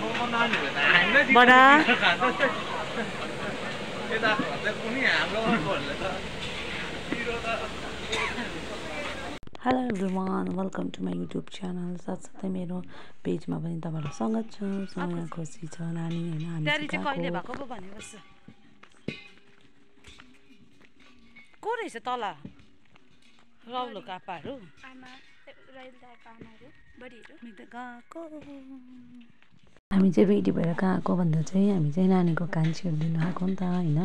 बडा hello everyone welcome to my YouTube channel साथसाथै मेरो पेजमा पनि तपाईँहरूलाई स्वागत छ। समय खुसी छ नानी होइन हामी कहिले भएको पो भनेको को रहेछ तल रौलो कापाहरू हामी चाहिँ रेडी भएर गएको भन्दा चाहिँ हामी चाहिँ नानीको कान छिर्दिनु आएको नि त होइन।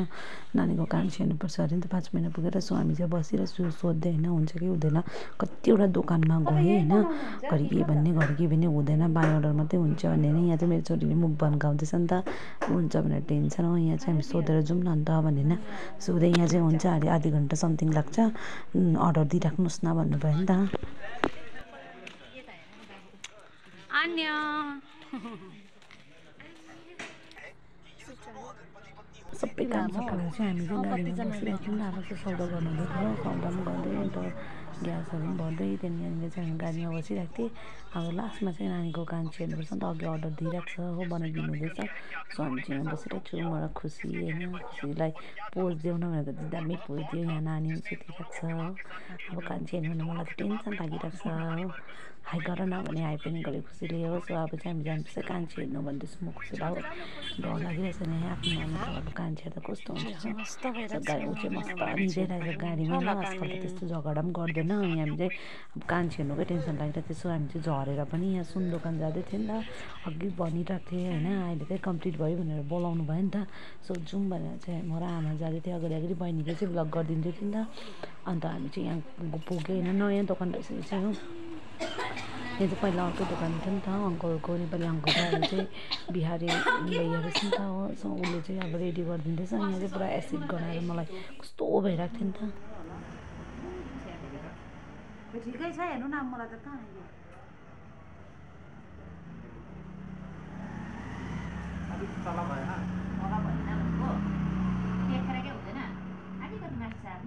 नानीको कान छिर्नुपर्छ अरे नि त 5 महिना पुगेर। सो हामी चाहिँ बसिरहेको सोध्दै होइन हुन्छ कि हुँदैन। कतिवटा दोकानमा गएँ होइन घरि के भन्ने घरि के भन्ने हुँदैन बाई अर्डर मात्रै हुन्छ भन्ने नि। यहाँ चाहिँ मेरो छोरीले मुख भन्काउँदैछ नि त हुन्छ भनेर टेन्सन हो। यहाँ चाहिँ हामी सोधेर जाउँ न अन्त भनेर सोधेँ। यहाँ चाहिँ हुन्छ अरे आधी घन्टा समथिङ लाग्छ अर्डर दिइराख्नुहोस् न भन्नुभयो नि त। सबै काम सकेर चाहिँ हामी चाहिँ गाडीमा बसिरहेको थियौँ। अब चाहिँ सौदा गर्नु हुँदै थियो सौदा पनि गर्दै अन्त ग्यासहरू पनि भर्दै त्यहाँनिर चाहिँ हामी गाडीमा बसिरहेको थिएँ। अब लास्टमा चाहिँ नानीको कान छिर्नुपर्छ नि त अघि अर्डर दिइरहेको छ हो बनाइदिनु हुँदैछ। सो हामी चाहिँ यहाँ बसिरहेको छौँ। मलाई खुसी होइन खुसीलाई पोज देऊ न भनेर त दामी पोज दियो। यहाँ नानी पनि सुतिरहेको छ हो। अब कान छिर्नु भने मलाई त टेन्सन लागिरहेको छ हो। हाई गर न भने हाई पनि गरेँ खुसीले हो। सो अब चाहिँ हामी जानुपर्छ कान छिर्नु भन्दैछु म खुसीलाई हो। डर लागिरहेछ नि आफ्नो नानीको अब कान छिर्दा कस्तो हुन्छ गाडी ऊ चाहिँ मस्त निदाइरहेको गाडीमा हो। आजकल त त्यस्तो झगडा पनि गर्दैन। अनि हामी चाहिँ अब कान छिर्नुकै टेन्सन लागिरहेको थियो। सो हामी चाहिँ झरेर पनि यहाँ सुन दोकान जाँदै थियो नि त अघि भनिरहेको थिएँ होइन अहिले चाहिँ कम्प्लिट भयो भनेर बोलाउनु भयो नि त। सो जाउँ भनेर चाहिँ म र आमा जाँदै थियो अगाडि अगाडि बहिनीले चाहिँ भ्लग गरिदिँदै थियो नि त। अन्त हामी चाहिँ यहाँ पुग्यो होइन नयाँ दोकान रहेछ चाहिँ हो। यहाँ चाहिँ पहिला अर्कै दोकान थियो नि त अङ्कलको नेपाली अङ्कलको अहिले चाहिँ बिहारी भैया रहेछ नि त हो। सो उसले चाहिँ अब रेडी गरिदिँदैछ। यहाँ चाहिँ पुरा एसिड गराएर मलाई कस्तो भइरहेको थियो नि त। ठिकै छ हेर्नु न मलाई त कहाँ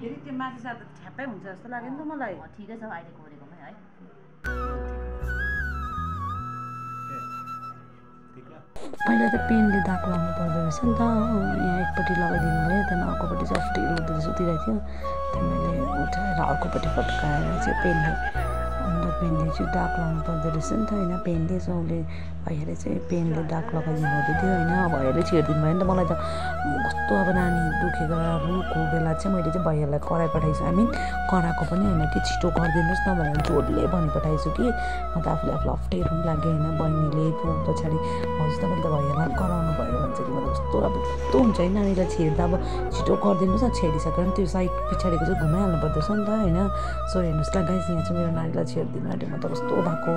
फेरि त्यो माथि साथ ठ्याप्पै हुन्छ जस्तो लाग्यो नि त मलाई। ठिकै छ अहिले कोरेकोमै है। पहिला त पेनले दाग लाउनु पर्दो रहेछ नि त यहाँ एकपट्टि लगाइदिनु भयो त्यहाँदेखि अर्कोपट्टि चाहिँ अफ्ठ्यारो उठ्दै सुतिरहेको थियो। त्यहाँदेखि मैले उठाएर अर्कोपट्टि फटकाएर चाहिँ पेनले अन्त पेनले चाहिँ दाग लाउनु पर्दो रहेछ नि त होइन पेनले। सो उसले भैयाले चाहिँ पेनले दाग लगाइदिनु हुँदै थियो होइन। भैयाले छिर्दिनु भयो नि त मलाई त कस्तो अब नानी दुखेको बेला चाहिँ मैले चाहिँ भैयालाई कराई पठाइछु। हामी कराएको पनि होइन कि छिटो गरिदिनुहोस् न भनेर जोडले भनिपठाएछु कि म त आफूले अप्ठ्यारो पनि लाग्यो होइन। बहिनीले पछाडि हजुर तपाईँले त भैयालाई कराउनु भयो भन्छ कि मलाई कस्तो अब कस्तो हुन्छ है नानीलाई छिर्दा अब छिटो गरिदिनुहोस् न छिरिसकेर त्यो साइड पछाडिको चाहिँ घुमाइहाल्नु पर्दछ नि त होइन। सो हेर्नुहोस् ल गाइस यहाँ चाहिँ मेरो नानीलाई छिरिदिनु आँट्यो म त कस्तो भएको।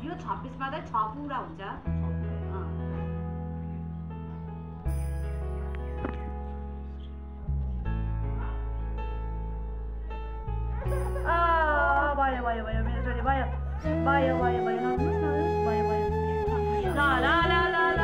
यो 26 मा चाहिँ 6 पुरा हुन्छ। भयो भयो भयो मेरो छोरी भयो भयो भयो भयो नहुनुहोस् न भयो भयो ल ल ल ल ल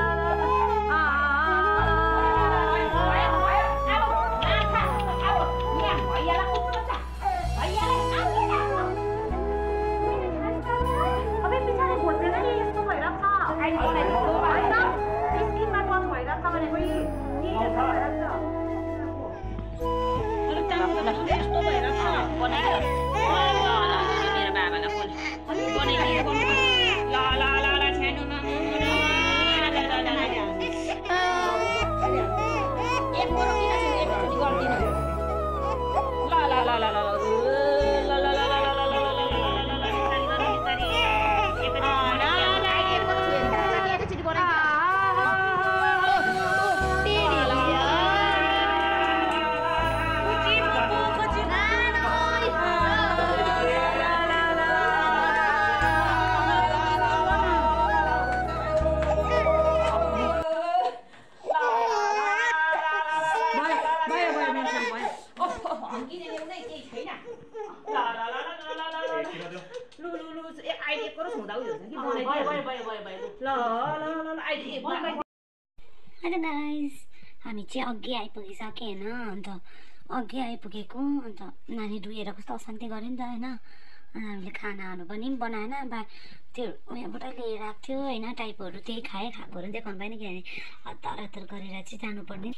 हेलो गाइस हामी चाहिँ अघि आइपुगिसक्यो हैन अन्त अघि आइपुगेको अन्त नानी दुहेर कस्तो अशान्ति गर्यो नि त हैन हामीले खानाहरू पनि बनाएन बा त्यो उयोबाट लिएर आएको थियो हैन टाइपहरू त्यही खाएकोहरू देखाउनु पाएन किनभने हतार हतार गरेर चाहिँ जानुपर्ने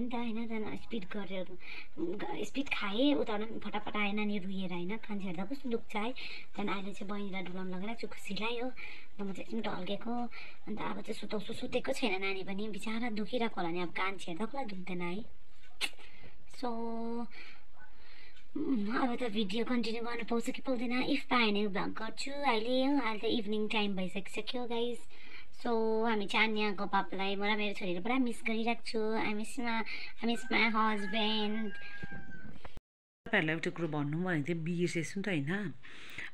नि त हैन त्यहाँदेखि स्पिड खाएँ उताबाट फटाफट आयो नानी रुएर हैन कान्छी हेर्दा कस्तो दुख्छ है त्यहाँदेखि अहिले चाहिँ बहिनीलाई डुलाउनु लगाइरहेको छु खुसी लाग्यो अन्त म चाहिँ एकदम ढल्केको अन्त अब चाहिँ सुतेको छैन नानी पनि बिचारा दुखिरहेको होला नि अब कान्छी हेर्दा कसलाई दुख्दैन है सो अब त भिडियो कन्टिन्यू गर्नु पाउँछ कि पाउँदैन इफ पाएँ भने भ्लग गर्छु अहिले त इभिनिङ टाइम भइसकिसक्यो गाइस सो हामी चाहिँ अन्याको पापालाई म र मेरो छोरीले पुरा मिस गरिरहेको छु आई मिस माई हस्बेन्ड तपाईँहरूलाई एउटा कुरो भन्नु भनेको थिएँ बिर्सेछु नि त होइन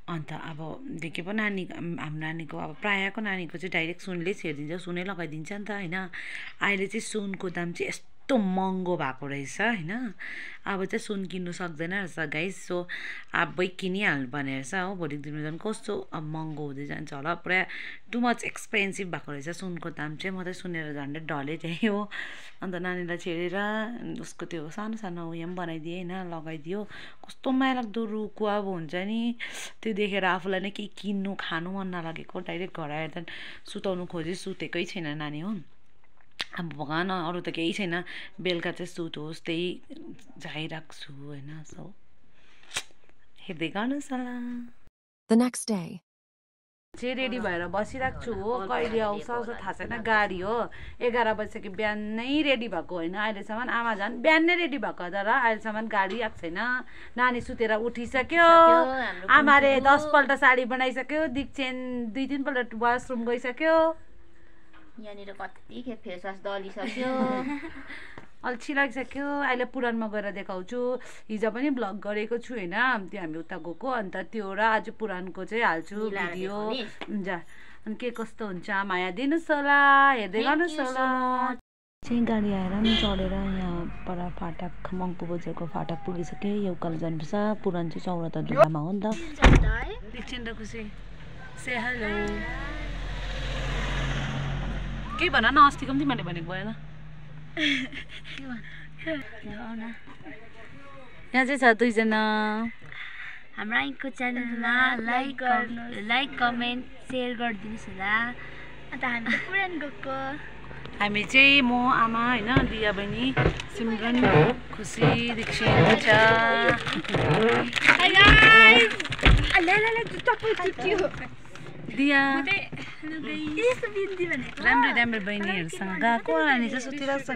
अन्त अब देखे पो नानी हाम्रो नानीको अब प्रायःको नानीको चाहिँ डाइरेक्ट सुनले छेडिदिन्छ सुनै लगाइदिन्छ नि त होइन अहिले चाहिँ सुनको दाम चाहिँ यस्तो महँगो भएको रहेछ होइन अब चाहिँ सुन किन्नु सक्दैन रहेछ गाइस सो अबै किनिहाल्नु पर्ने रहेछ हो भोलिको दिनमा झन् कस्तो अब महँगो हुँदै जान्छ होला पुरा टु मच एक्सपेन्सिभ भएको रहेछ सुनको दाम चाहिँ म चाहिँ सुनेर झन्डै ढले त्यही हो अन्त नानीलाई छेडेर उसको त्यो सानो सानो उयो पनि बनाइदिएँ होइन लगाइदियो कस्तो माया लाग्दो रुखको अब हुन्छ नि त्यो देखेर आफूलाई नै केही किन्नु खानु मन नलागेको डाइरेक्ट घर आएर त सुताउनु खोजी सुतेकै छैन नानी हो अब भगवान अरू त केही छैन बेलुका चाहिँ सुतोस् त्यही झाइराख्छु होइन सो हेर्दै गर्नुहोस् होला The next day. चाहिँ रेडी भएर बसिरहेको छु हो कहिले आउँछ थाहा छैन गाडी हो 11 बजीसक्यो बिहानै रेडी भएको होइन अहिलेसम्म आमा झन् बिहानै रेडी भएको तर अहिलेसम्म गाडी आएको छैन नानी सुतेर उठिसक्यो आमाले 10 पल्ट साडी बनाइसक्यो दिक्चेन 2-3 पल्ट वासरुम गइसक्यो यहाँनिर कति खेप फेस वास दलिसक्यो अल्छी लागिसक्यो अहिले पुरानमा गएर देखाउँछु हिजो पनि भ्लग गरेको छु होइन त्यो हामी उता गएको अन्त त्यो र आज पुरानको चाहिँ हाल्छु भिडियो हुन्छ अनि के कस्तो हुन्छ माया दिनुहोस् होला हेर्दै गर्नुहोस् होला चाहिँ गाडी आएर नि चढेर यहाँ पर फाटक मङ्पू बजारको फाटक पुगिसकेँ यो उकालो जानुपर्छ पुरान चाहिँ चौरता ढुङ्गामा हो नि त एकछिन र खुसी से हेलो केही भन न अस्तिको पनि तिमीले भनेको भएन यहाँ चाहिँ छ दुईजना हाम्रो आइको च्यानलमा लाइक कमेन्ट सेयर गरिदिनुहोस् होला अन्त हामी त पुरान गएको हामी चाहिँ म आमा होइन दिया बहिनी सिमरन खुसी दीक्षित छ दिया राम्रो राम्रो बहिनीहरूसँग गएको नानी चाहिँ सुतिरहेको छ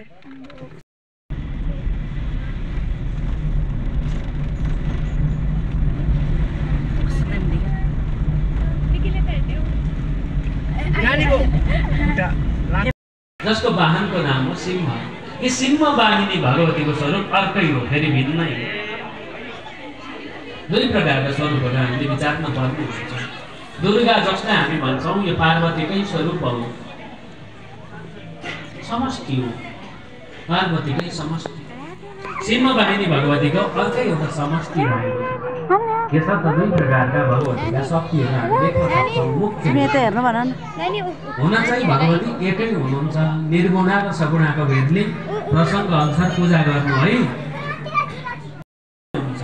जसको वाहनको नाम हो सिंह यी सिंह वाहिनी भगवतीको स्वरूप अर्कै हो फेरि भिन्नै हो दुई प्रकारका स्वरूपहरू हामीले विचारमा पर्नु हुन्छ दुर्गा जसलाई हामी भन्छौँ यो पार्वतीकै स्वरूप हो समष्टि हो पार्वतीकै समष्टि सिंह वाहिनी भगवतीको अर्कै एउटा समष्टि भएको छ यसर्थ दुई प्रकारका भगवतीका शक्तिहरू हामी देख्न सक्छौँ मुख्य हुन चाहिँ भगवती एकै हुनुहुन्छ निर्गुणा र सगुणाको भेदले प्रसङ्ग अनुसार पूजा गर्नु है हुन्छ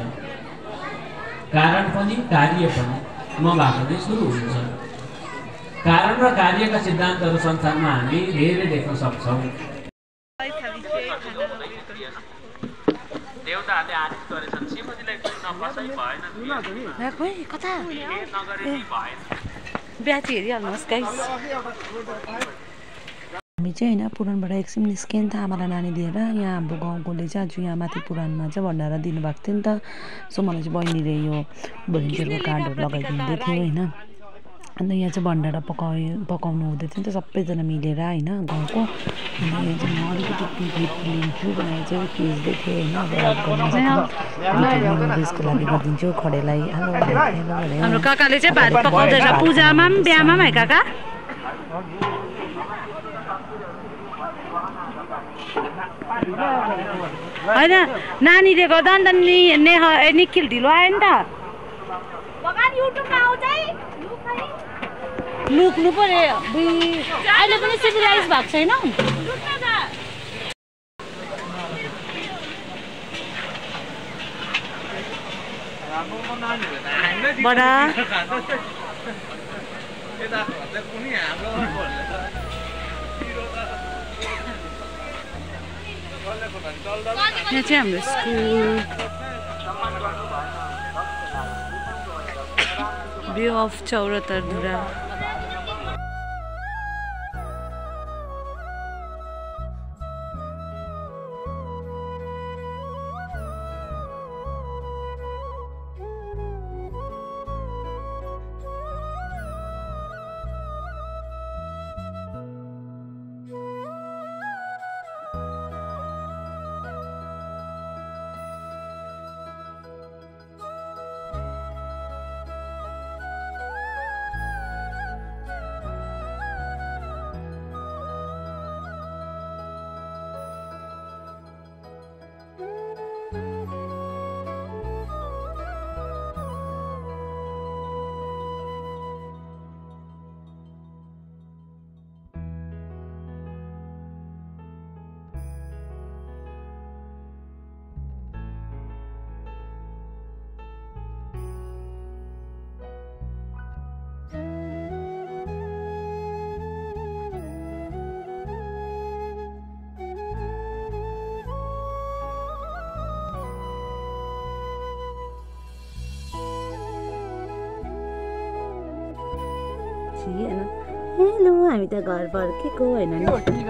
कारण पनि कार्य पनि मबाट नै सुरु हुन्छ कारण र कार्यका सिद्धान्तहरू संसारमा हामी धेरै देख्न सक्छौँ देवताहरूले आदेश गरेछन् श्रीमतीलाई कुनै नफसाइ भएन कता बिहाची हेरिहाल्नुहोस् गाइस हामी चाहिँ होइन पुरानबाट एकछिन निस्क्यौँ नि त आमालाई नानी दिएर यहाँ हाम्रो गाउँकोले चाहिँ आज यहाँ माथि पुरानमा चाहिँ भण्डारा दिनुभएको थियो नि त सो मलाई चाहिँ बहिनीले यो भोलिन्टियरको कार्डहरू लगाइदिँदै थियो होइन अन्त यहाँ चाहिँ भण्डारा पकाउनु हुँदै थियो नि त सबैजना मिलेर होइन गाउँको अनि यहाँ चाहिँ म अलिकति क्लिप लिन्छु भनेर चाहिँ खिच्दै थिएँ होइन त्यसको लागि गरिदिन्छु खडेलाई हाम्रो काकाले चाहिँ भात पकाउँदैछ पूजामा पनि बिहामा पनि है काका होइन नानीले गर्दा नि त निखिल ढिलो आयो नि त लुक्नु पर्यो अहिले पनि सिभिलाइज भएको छैन बडा यहाँ चाहिँ हाम्रो स्कुल भ्यू अफ चौरतरधुरा हेलो हामी त घर फर्केको होइन नि